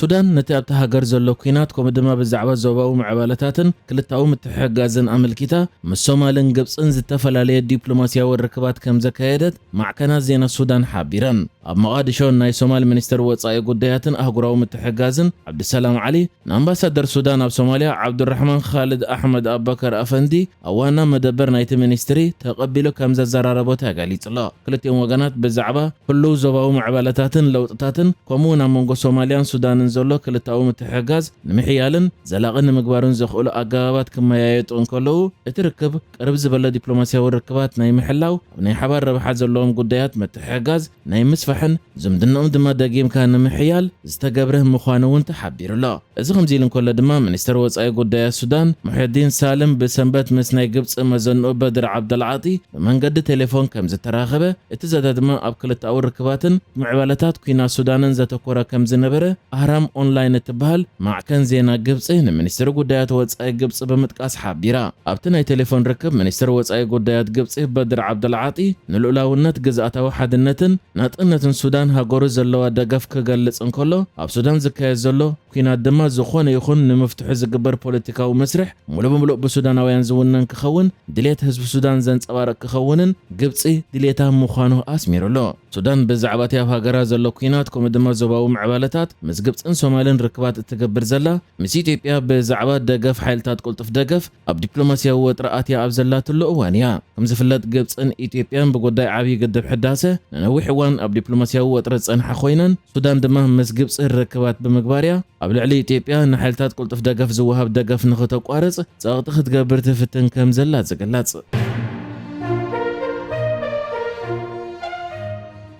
ሱዳን ነቲ ኣብታ ሃገር ዘሎ ኲናት ከምኡ ድማ ብዛዕባ ዞባዊ ምዕባለታትን ክልታዊ ምትሕግጋዝን ኣመልኪታ ምስ ሶማልን ግብጽን ዝተፈላለየ ዲፕሎማስያዊ ርክባት ከም ዘካየደት ማዕከናት ዜና ሱዳን ሓቢረን። ኣብ መቓድሾ ናይ ሶማል ሚኒስትር ወጻኢ ጉዳያትን ኣህጉራዊ ምትሕግጋዝን ዓብድሰላም ዓሊ ንኣምባሳደር ሱዳን ኣብ ሶማልያ ዓብዱራሕማን ኻልድ ኣሕመድ ኣባከር ኣፈንዲ ኣብ ዋና መደበር ናይቲ ሚኒስትሪ ተቐቢሉ ከም ዘዘራረቦ ተገሊጹ ኣሎ። ክልቲኦም ወገናት ብዛዕባ ህሉው ዞባዊ ምዕባለታትን ለውጥታትን ከምኡ እውን ኣብ መንጎ ሶማልያን ሱዳንን ዘሎ ክልታዊ ምትሕግጋዝ ንምሕያልን ዘላቒ ንምግባርን ዘኽእሉ ኣገባባት ክመያየጡ እንከለዉ እቲ ርክብ ቅርብ ዝበለ ዲፕሎማስያዊ ርክባት ናይ ምሕላው ኣብ ናይ ሓባር ረብሓ ዘለዎም ጉዳያት ምትሕግጋዝ ናይ ምስፋሕን ዝምድናኦም ድማ ደጊምካ ንምሕያል ዝተገብረ ምዃኑ እውን ተሓቢሩ ኣሎ። እዚ ከምዚ ኢሉ እንከሎ ድማ ሚኒስተር ወጻኢ ጉዳያት ሱዳን ሙሕዲን ሳልም ብሰንበት ምስ ናይ ግብጺ መዘንኡ በድር ዓብደልዓጢ ብመንገዲ ቴሌፎን ከም ዝተራኸበ እቲ ዘተ ድማ ኣብ ክልተኣዊ ርክባትን ምዕባለታት ኲናት ሱዳንን ዘተኮረ ከም ዝነበረ ኣህራም ኦንላይን እትበሃል ማዕከን ዜና ግብጺ ንሚኒስትሪ ጉዳያት ወጻኢ ግብጺ ብምጥቃስ ሓቢራ። ኣብቲ ናይ ቴሌፎን ርክብ ሚኒስትር ወጻኢ ጉዳያት ግብጺ በድር ዓብደልዓጢ ንልኡላውነት ግዝኣታዊ ሓድነትን ናጽነትን ሱዳን ሃገሩ ዘለዋ ደገፍ ክገልጽ እንከሎ ኣብ ሱዳን ዝካየድ ዘሎ ኲናት ድማ ዝኾነ ይኹን ንምፍትሑ ዝግበር ፖለቲካዊ መስርሕ ሙሉ ብምሉእ ብሱዳናውያን ዝውነን ክኸውን ድሌት ህዝቢ ሱዳን ዘንጸባርቕ ክኸውንን ግብጺ ድሌታ ምዃኑ ኣስሚሩሉ። ሱዳን ብዛዕባ እቲ ኣብ ሃገራ ዘሎ ኲናት ከምኡ ድማ ዞባዊ ምዕባለታት ምስ ግብጽን ሶማልን ርክባት እትገብር ዘላ ምስ ኢትዮጵያ ብዛዕባ ደገፍ ሓይልታት ቅልጡፍ ደገፍ ኣብ ዲፕሎማስያዊ ወጥሪ ኣትያ ኣብ ዘላትሉ እዋን እያ። ከም ዝፍለጥ ግብጽን ኢትዮጵያን ብጉዳይ ዓብዪ ግድብ ሕዳሰ ንነዊሕ እዋን ኣብ ዲፕሎማስያዊ ወጥሪ ዝጸንሓ ኮይነን ሱዳን ድማ ምስ ግብጺ ርክባት ብምግባር እያ ኣብ ልዕሊ ኢትዮጵያ ንሓይልታት ቅልጡፍ ደገፍ ዝወሃብ ደገፍ ንኽተቋርጽ ጸቕጢ ክትገብር ትፍትን ከም ዘላ ዝግለጽ።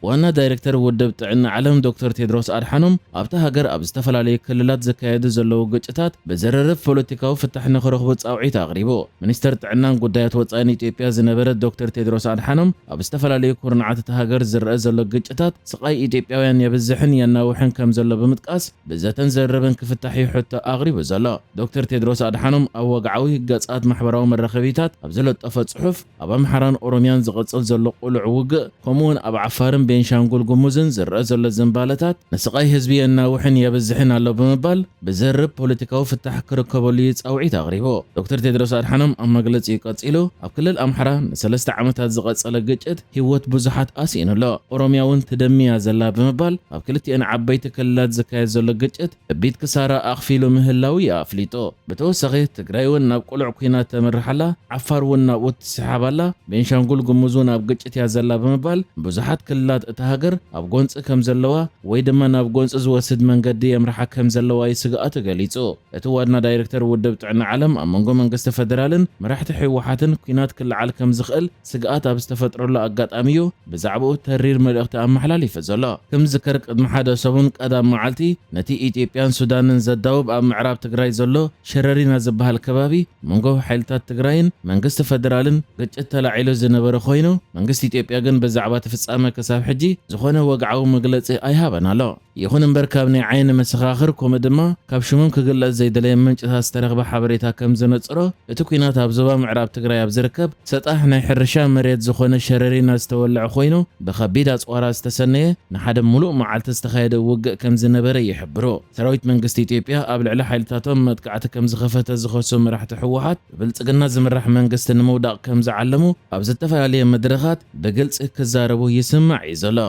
ዋና ዳይሬክተር ውድብ ጥዕና ዓለም ዶክተር ቴድሮስ ኣድሓኖም ኣብታ ሃገር ኣብ ዝተፈላለዩ ክልላት ዝካየዱ ዘለዉ ግጭታት ብዘረርብ ፖለቲካዊ ፍታሕ ንኽረኽቡ ጻውዒት ኣቕሪቡ። ሚኒስተር ጥዕናን ጉዳያት ወጻኢን ኢትዮጵያ ዝነበረ ዶክተር ቴድሮስ ኣድሓኖም ኣብ ዝተፈላለዩ ኩርናዓት እታ ሃገር ዝረአ ዘሎ ግጭታት ስቓይ ኢትዮጵያውያን የብዝሕን የናውሕን ከም ዘሎ ብምጥቃስ ብዘተን ዘረብን ክፍታሕ እዩ ሕቶ ኣቕሪቡ ዘሎ። ዶክተር ቴድሮስ ኣድሓኖም ኣብ ወግዓዊ ገጻት ማሕበራዊ መራኸቢታት ኣብ ዝለጠፎ ጽሑፍ ኣብ ኣምሓራን ኦሮምያን ዝቕጽል ዘሎ ቅሉዕ ውግእ ከምኡውን ኣብ ዓፋርን ቤንሻንጉል ጉሙዝን ዝረአ ዘሎ ዝንባለታት ንስቓይ ህዝቢ የናውሕን የብዝሕን ኣሎ ብምባል ብዘርብ ፖለቲካዊ ፍታሕ ክርከበሉ እዩ ጻውዒት ኣቕሪቡ። ዶክተር ቴድሮስ ኣድሓኖም ኣብ መግለጺኡ ቀጺሉ ኣብ ክልል ኣምሓራ ንሰለስተ ዓመታት ዝቐጸለ ግጭት ህይወት ብዙሓት ኣስኢኑ ኣሎ። ኦሮምያ እውን ትደሚ እያ ዘላ ብምባል ኣብ ክልቲኤን ዓበይቲ ክልላት ዝካየድ ዘሎ ግጭት ከቢድ ክሳራ ኣኽፊሉ ምህላው እዩ ኣፍሊጡ። ብተወሳኺ ትግራይ እውን ናብ ቅሉዕ ኲናት ተምርሕ ኣላ፣ ዓፋር እውን ናብኡ ትስሓብ ኣላ፣ ቤንሻንጉል ጉሙዝ እውን ኣብ ግጭት እያ ዘላ ብምባል ብዙሓት ክልላት እታ ሃገር ኣብ ጎንፂ ከም ዘለዋ ወይ ድማ ናብ ጎንፂ ዝወስድ መንገዲ የምርሓ ከም ዘለዋ እዩ ስግኣቱ ገሊፁ። እቲ ዋና ዳይሬክተር ውድብ ጥዕና ዓለም ኣብ መንጎ መንግስቲ ፈደራልን መራሕቲ ህወሓትን ኲናት ክለዓል ከም ዝኽእል ስግኣት ኣብ ዝተፈጥረሉ ኣጋጣሚ እዩ ብዛዕባኡ ተሪር መልእኽቲ ኣመሓላሊፉ ዘሎ። ክምዝከር ቅድሚ ሓደ ሰሙን ቀዳም መዓልቲ ነቲ ኢትዮጵያን ሱዳንን ዘዳውብ ኣብ ምዕራብ ትግራይ ዘሎ ሸረሪና ዝበሃል ከባቢ መንጎ ሓይልታት ትግራይን መንግስቲ ፈደራልን ግጭት ተላዒሉ ዝነበረ ኮይኑ መንግስቲ ኢትዮጵያ ግን ብዛዕባ እቲ ፍጻመ ክሳብ ሕጂ ዝኾነ ወግዓዊ መግለጺ ኣይሃበን ኣሎ። ይኹን እምበር ካብ ናይ ዓይኒ መሰኻኽር ከምኡ ድማ ካብ ሽሞም ክግለጽ ዘይደለየ ምንጭታት ዝተረኽበ ሓበሬታ ከም ዘነጽሮ እቲ ኲናት ኣብ ዞባ ምዕራብ ትግራይ ኣብ ዝርከብ ሰጣሕ ናይ ሕርሻ መሬት ዝኾነ ሸረሪና ዝተወለዐ ኮይኑ ብኸቢድ ኣጽዋራ ዝተሰነየ ንሓደ ሙሉእ መዓልቲ ዝተኻየደ ውግእ ከም ዝነበረ ይሕብሩ። ሰራዊት መንግስቲ ኢትዮጵያ ኣብ ልዕሊ ሓይልታቶም መጥቃዕቲ ከም ዝኸፈተ ዝኸሱ መራሕቲ ህወሓት ብብልጽግና ዝምራሕ መንግስቲ ንምውዳቕ ከም ዝዓለሙ ኣብ ዝተፈላለየ መድረኻት ብግልጺ ክዛረቡ ይስማዕ እዩ ዘሎ።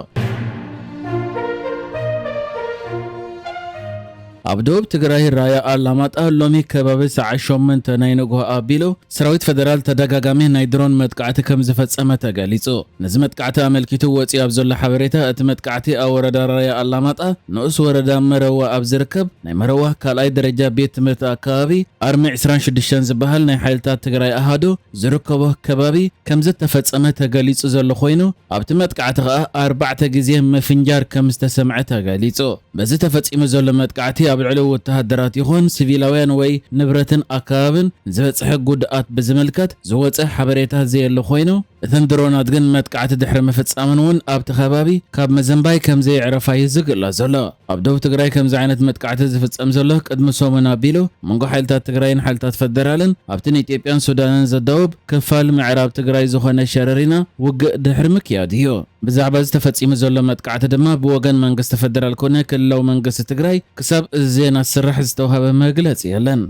ኣብ ደቡብ ትግራይ ራያ ኣላማጣ ሎሚ ከባቢ ሰዓት ሸሞንተ ናይ ንግሆ ኣቢሉ ሰራዊት ፈደራል ተደጋጋሚ ናይ ድሮን መጥቃዕቲ ከም ዝፈጸመ ተገሊጹ። ነዚ መጥቃዕቲ ኣመልኪቱ ወጺኡ ኣብ ዘሎ ሓበሬታ እቲ መጥቃዕቲ ኣብ ወረዳ ራያ ኣላማጣ ንኡስ ወረዳ መረዋ ኣብ ዝርከብ ናይ መረዋ ካልኣይ ደረጃ ቤት ትምህርቲ ኣካባቢ ኣርሚ ዕስራን ሽዱሽተን ዝበሃል ናይ ሓይልታት ትግራይ ኣሃዱ ዝርከቦ ከባቢ ከም ዝተፈጸመ ተገሊጹ ዘሎ ኮይኑ ኣብቲ መጥቃዕቲ ከኣ ኣርባዕተ ግዜ ምፍንጃር ከም ዝተሰምዐ ተገሊጹ። በዚ ተፈጺሙ ዘሎ መጥቃዕቲ ኣብ ልዕሊ ወተሃደራት ይኹን ሲቪላውያን ወይ ንብረትን ኣከባብን ዝበጽሐ ጉድኣት ብዝምልከት ዝወጸ ሓበሬታ ዘየለ ኮይኑ እተን ድሮናት ግን መጥቃዕቲ ድሕሪ ምፍጻመን እውን ኣብቲ ከባቢ ካብ ምዝንባይ ከም ዘየዕረፋ እዩ ዝግለጽ ዘሎ። ኣብ ደቡብ ትግራይ ከምዚ ዓይነት መጥቃዕቲ ዝፍጸም ዘሎ ቅድሚ ሰሙን ኣቢሉ መንጎ ሓይልታት ትግራይን ሓይልታት ፈደራልን ኣብቲ ንኢትዮጵያን ሱዳንን ዘዳውብ ክፋል ምዕራብ ትግራይ ዝኾነ ሸረሪና ውግእ ድሕሪ ምክያድ እዩ። ብዛዕባ እዚ ተፈጺሙ ዘሎ መጥቃዕቲ ድማ ብወገን መንግስቲ ፈደራል ኮነ ክልላዊ መንግስቲ ትግራይ ክሳብ እዚ ዜና ዝስራሕ ዝተዋሃበ መግለጺ የለን።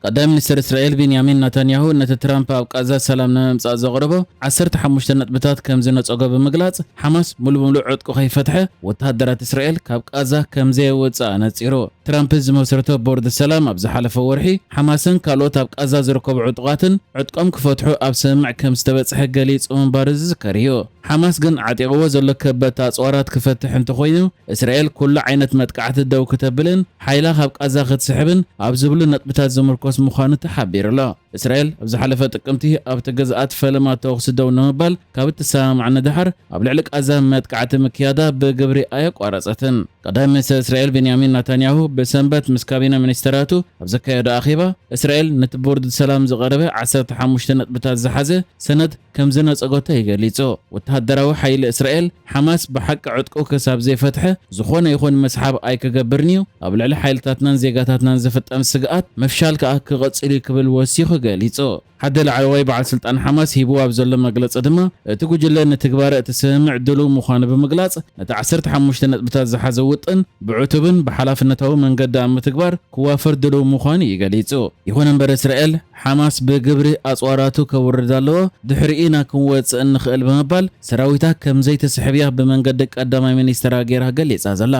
ቀዳማይ ሚኒስትር እስራኤል ቢንያሚን ናታንያሁ ነቲ ትራምፕ ኣብ ቃዛ ሰላም ንምምጻእ ዘቕረቦ ዓሰርተ ሓሙሽተ ነጥብታት ከም ዝነጸጎ ብምግላጽ፣ ሓማስ ሙሉ ብምሉእ ዕጥቁ ከይፈትሐ ወተሃደራት እስራኤል ካብ ቃዛ ከም ዘየውጽእ ኣነጺሩ። ትራምፕ ዝመስረቶ ቦርድ ሰላም ኣብ ዝሓለፈ ወርሒ ሓማስን ካልኦት ኣብ ቃዛ ዝርከቡ ዕጡቓትን ዕጥቆም ክፈትሑ ኣብ ስምምዕ ከም ዝተበጽሐ ገሊጹ ምንባሩ ዝዝከር እዩ። ሓማስ ግን ዓጢቕዎ ዘሎ ከበድቲ ኣጽዋራት ክፈትሕ እንተኾይኑ፣ እስራኤል ኩሉ ዓይነት መጥቃዕቲ ደው ክተብልን ሓይላ ካብ ቃዛ ክትስሕብን ኣብ ዝብሉ ነጥብታት ዝምርኮስ ምዃኑ ተሓቢሩ ኣሎ። እስራኤል ኣብ ዝሓለፈ ጥቅምቲ ኣብቲ ግዝኣት ፈለማ ተኹሲ ደው ንምባል ካብ እትሰማማዕ ንደሓር ኣብ ልዕሊ ቃዛ መጥቃዕቲ ምክያዳ ብግብሪ ኣየቋረጸትን። ቀዳማይ ሚኒስትር እስራኤል ቤንያሚን ናታንያሁ ብሰንበት ምስ ካቢነ ሚኒስተራቱ ኣብ ዘካየዶ ኣኼባ፣ እስራኤል ነቲ ቦርድ ሰላም ዝቐረበ ዓሰርተ ሓሙሽተ ነጥብታት ዝሓዘ ሰነድ ከም ዝነጸጎቶ እዩ ገሊጹ። ወተሃደራዊ ሓይሊ እስራኤል፣ ሓማስ ብሓቂ ዕጥቁ ክሳብ ዘይፈትሐ ዝኾነ ይኹን ምስሓብ ኣይክገብርን እዩ፣ ኣብ ልዕሊ ሓይልታትናን ዜጋታትናን ዝፍጸም ስግኣት ምፍሻል ከኣ ክቐጽል እዩ ክብል ወሲኹ ገሊጹ። ሓደ ላዕለዋይ በዓል ስልጣን ሓማስ ሂብዎ ኣብ ዘሎ መግለጺ ድማ፣ እቲ ጉጅለ ንትግባረ እቲ ስምምዕ ድሉው ምዃኑ ብምግላጽ፣ ነቲ ዓሰርተ ሓሙሽተ ነጥብታት ዝሓዘ ውጥን ብዕቱብን ብሓላፍነታዊ መንገዲ ኣብ ምትግባር ክዋፈር ድሉው ምዃኑ እዩ ገሊጹ። ይኹን እምበር፣ እስራኤል ሓማስ ብግብሪ ኣጽዋራቱ ከውርድ ኣለዎ፣ ድሕሪኡ ኢና ክንወጽእ እንኽእል ብምባል ሰራዊታ ከም ዘይትስሕብ እያ ብመንገዲ ቀዳማይ ሚኒስትራ ገይራ ገሊጻ ዘላ።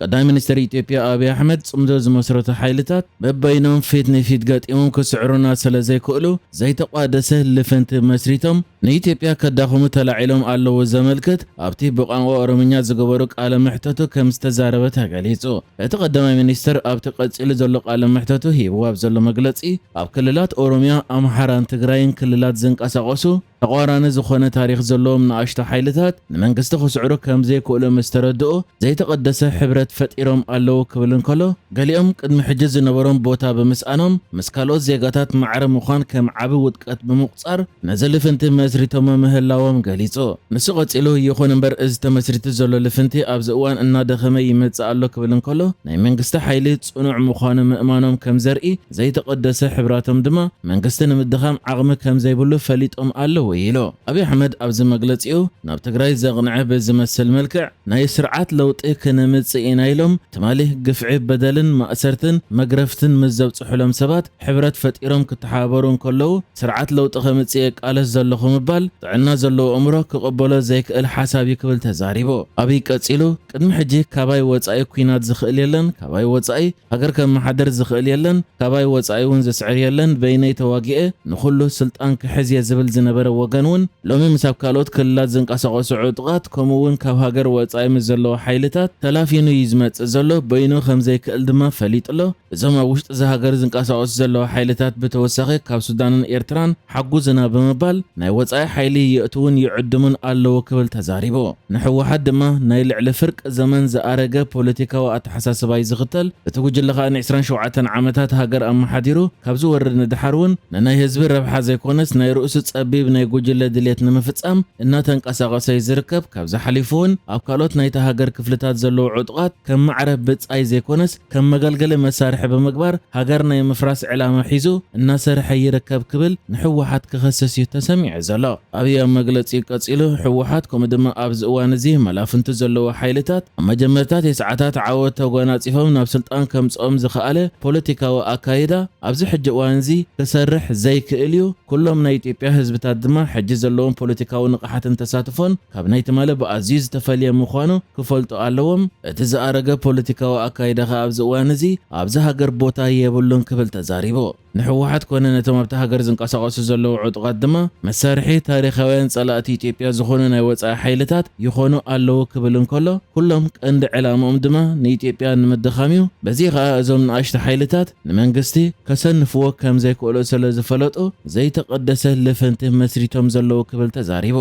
ቀዳማይ ሚኒስትር ኢትዮጵያ ኣብይ ኣሕመድ ጽምዶ ዝመስረቱ ሓይልታት በበይኖም ፊት ንፊት ገጢሞም ክስዕሩና ስለ ዘይክእሉ ዘይተቋደሰ ልፍንቲ መስሪቶም ንኢትዮጵያ ከዳኽሙ ተላዒሎም ኣለዉ ዘመልክት ኣብቲ ብቋንቋ ኦሮምኛ ዝገበሩ ቃለ መሕተቱ ከም ዝተዛረበ ተገሊጹ። እቲ ቀዳማይ ሚኒስትር ኣብቲ ቀጺሉ ዘሎ ቃለ መሕተቱ ሂብዎ ኣብ ዘሎ መግለጺ፣ ኣብ ክልላት ኦሮምያ፣ ኣምሓራን ትግራይን ክልላት ዝንቀሳቐሱ ተቋራኒ ዝኾነ ታሪኽ ዘለዎም ንኣሽቱ ሓይልታት ንመንግስቲ ክስዕሩ ከም ዘይክእሉ ምስ ተረድኡ ዘይተቐደሰ ሕብረት ፈጢሮም ኣለዉ ክብል እንከሎ፣ ገሊኦም ቅድሚ ሕጂ ዝነበሮም ቦታ ብምስኣኖም ምስ ካልኦት ዜጋታት ማዕረ ምዃን ከም ዓቢ ውድቀት ብምቑጻር ነዚ ልፍንቲ መስሪቶሞ ምህላዎም ገሊጹ። ንሱ ቀጺሉ፣ ይኹን እምበር እዚ ተመስሪቱ ዘሎ ልፍንቲ ኣብዚ እዋን እናደኸመ ይመጽእ ኣሎ ክብል እንከሎ፣ ናይ መንግስቲ ሓይሊ ጽኑዕ ምዃኑ ምእማኖም ከም ዘርኢ ዘይተቐደሰ ሕብራቶም ድማ መንግስቲ ንምድኻም ዓቕሚ ከም ዘይብሉ ፈሊጦም ኣለዉ ኢሉ። ኣብይ ኣሕመድ ኣብዚ መግለጺኡ ናብ ትግራይ ዘቕንዐ ብዝመስል መልክዕ ናይ ስርዓት ለውጢ ክነምጽእ ኢና ኢሎም ትማሊ ግፍዒ በደልን ማእሰርትን መግረፍትን ምስ ዘብጽሑሎም ሰባት ሕብረት ፈጢሮም ክተሓባበሩ እንከለዉ ስርዓት ለውጢ ከምጽእ የቃለስ ዘለኹ ምባል ጥዕና ዘለዎ ኣእምሮ ክቕበሎ ዘይክእል ሓሳብ እዩ ክብል ተዛሪቡ። ኣብይ ቀጺሉ ቅድሚ ሕጂ ካባይ ወጻኢ ኲናት ዝኽእል የለን፣ ካባይ ወጻኢ ሃገር ከመሓድር ዝኽእል የለን፣ ካባይ ወጻኢ እውን ዝስዕር የለን፣ በይነይ ተዋጊኤ ንኹሉ ስልጣን ክሕዝ እየ ዝብል ዝነበረ ወገን እውን ሎሚ ምስ ኣብ ካልኦት ክልላት ዝንቀሳቐሱ ዕጡቓት ከምኡ እውን ካብ ሃገር ወጻኢ ምስ ዘለዉ ሓይልታት ተላፊኑ እዩ ዝመጽእ ዘሎ፣ በይኑ ከም ዘይክእል ድማ ፈሊጡ ኣሎ። እዞም ኣብ ውሽጢ እዛ ሃገር ዝንቀሳቐሱ ዘለዉ ሓይልታት ብተወሳኺ ካብ ሱዳንን ኤርትራን ሓጉዝና ብምባል ናይ ወጻኢ ሓይሊ የእትዉን ይዕድሙን ኣለዉ ክብል ተዛሪቡ። ንህወሓት ድማ ናይ ልዕሊ ፍርቂ ዘመን ዝኣረገ ፖለቲካዊ ኣተሓሳስባ እዩ ዝኽተል። እቲ ጉጅለ ከኣ ን ዕስራን ሸውዓተን ዓመታት ሃገር ኣመሓዲሩ ካብ ዝወርድ ንድሓር እውን ንናይ ህዝቢ ረብሓ ዘይኮነስ ናይ ርእሱ ጸቢብ ናይ ጉጅለ ድሌት ንምፍጻም እናተንቀሳቐሰ እዩ ዝርከብ። ካብዚ ሓሊፉ እውን ኣብ ካልኦት ናይታ ሃገር ክፍልታት ዘለዉ ዕጡቓት ከም ማዕረ ብጻይ ዘይኮነስ ከም መገልገሊ መሳርሒ ብምግባር ሃገር ናይ ምፍራስ ዕላማ ሒዙ እናሰርሐ ይርከብ ክብል ንህወሓት ክኸስስ እዩ ተሰሚዑ ዘሎ። ኣብይ ኣብ መግለጺኡ ቀጺሉ፣ ህወሓት ከምኡ ድማ ኣብዚ እዋን እዚ መላፍንቱ ዘለዎ ሓይልታት ኣብ መጀመርታ ተስዓታት ዓወት ተጎናጺፎም ናብ ስልጣን ከምጽኦም ዝኸኣለ ፖለቲካዊ ኣካይዳ ኣብዚ ሕጂ እዋን እዚ ክሰርሕ ዘይክእል እዩ። ኩሎም ናይ ኢትዮጵያ ህዝብታት ድማ ሕጂ ዘለዎም ፖለቲካዊ ንቕሓትን ተሳትፎን ካብ ናይ ትማሊ ብኣዝዩ ዝተፈልየ ምዃኑ ክፈልጡ ኣለዎም። እቲ ዝኣረገ ፖለቲካዊ ኣካይዳ ከኣ ኣብዚ እዋን እዚ ኣብዚ ሃገር ቦታ የብሉን ክብል ተዛሪቡ። ንህወሓት ኮነ ነቶም ኣብታ ሃገር ዝንቀሳቐሱ ዘለዉ ዕጡቓት ድማ መሳርሒ ታሪኻውያን ጸላእቲ ኢትዮጵያ ዝኾኑ ናይ ወጻኢ ሓይልታት ይኾኑ ኣለዉ ክብል እንከሎ፣ ኩሎም ቀንዲ ዕላምኦም ድማ ንኢትዮጵያ ንምድኻም እዩ። በዚ ኸኣ እዞም ንኣሽቱ ሓይልታት ንመንግስቲ ከሰንፍዎ ከም ዘይክእሉ ስለ ዝፈለጡ ዘይተቐደሰ ልፍንቲ መስሪቶም ዘለዉ ክብል ተዛሪቡ።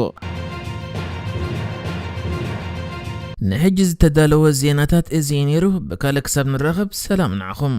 ንሕጂ ዝተዳለወ ዜናታት እዚ እዩ ነይሩ። ብካልእ ክሳብ ንራኸብ ሰላም ንዓኹም።